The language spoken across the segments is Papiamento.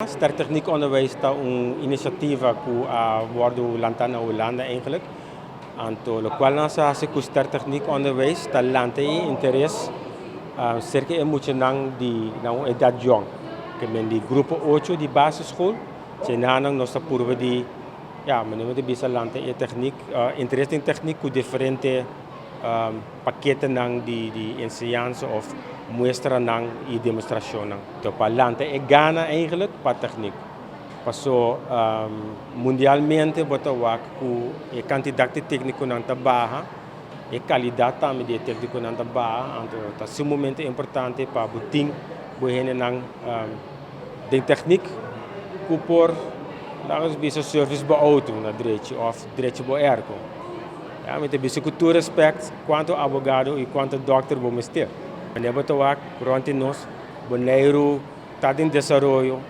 Sterk Techniek Onderwijs ta un inisiativa ku a wòrdu lantá na Hulanda eigenlijk. Anto lokual nan sa hasi ku Sterk Techniek Onderwijs ta lanta e interes serka e muchanan di na un edat yòn. Ke men di grupo ocho di basisschool, djenanan nos ta purba di, ya, manera mi ta bisa lanta e techniek, interes den techniek ku diferente paketenan di enseñansa of muestranan y demostracionnan. Enton pa lanta e gana eigenlijk pa techniek. Paso mundialmente bo ta wak cu e cantidad di tecniconan ta baha, e calidad tambe di e tecniconan ta baha, anto ta sumamente importante pa bo tin bo hendenan den techniek cu por, laga nos bisa, service bo auto na drechi of drechi bo airco. Ya, mi ta bisa ku tur respect kuantu abogado i kuantu dòkter bo mester. Wanneer bo ta wak rònt di nos, Boneiru ta den desaroyo,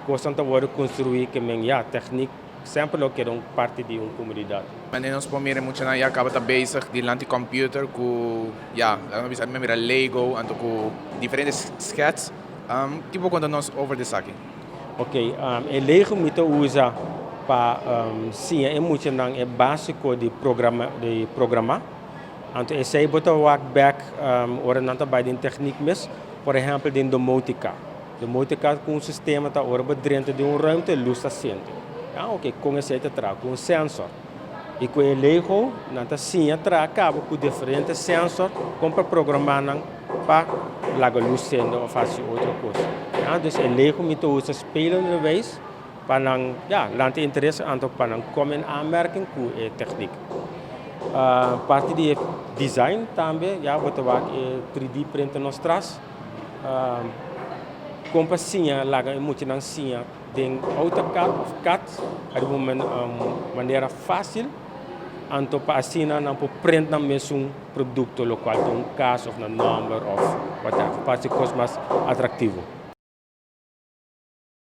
kosnan ta wòrdu konstruí ke men ya, tèknik semper lo keda un parti di un komunidat. Wanneer nos por mira e muchanan ya kaba ta bezig dilanti computer ku ya, laga nos bisa mi a mira Lego anto ku diferente skets. Ki bo konta nos over di esaki? Ok, e Lego mi ta usa pa siña e muchanan e básiko di programa di programá. Anto esei bo ta wak bèk ora nan ta bai den tèknik mes, por ehèmpel den domótika. Domótika ku un sistema ta ora bo drenta den un ruimte lus ta sende. Ah ok, kon esei ta traha? Ku un sènsor. I ku e Lego nan ta siña traha kaba ku diferente sènsor kon pa programá nan pa laga lus sende of hasi otro kos. Ya, dus e Lego mi ta usa spelenderwijs pa nan, ya, lanta interes anto pa nan kom in aanmerking ku e techniek. Parti di e design tambe, ya, bo ta wak e 3D printer nos tras. Kon pa siña laga e muchanan siña den AutoCAD of cad riba un manera fácil, anto pa asina nan por print nan mesun produkto lokual ta un kas of nan nòmber of whatever, pa hasi kos mas atraktivo.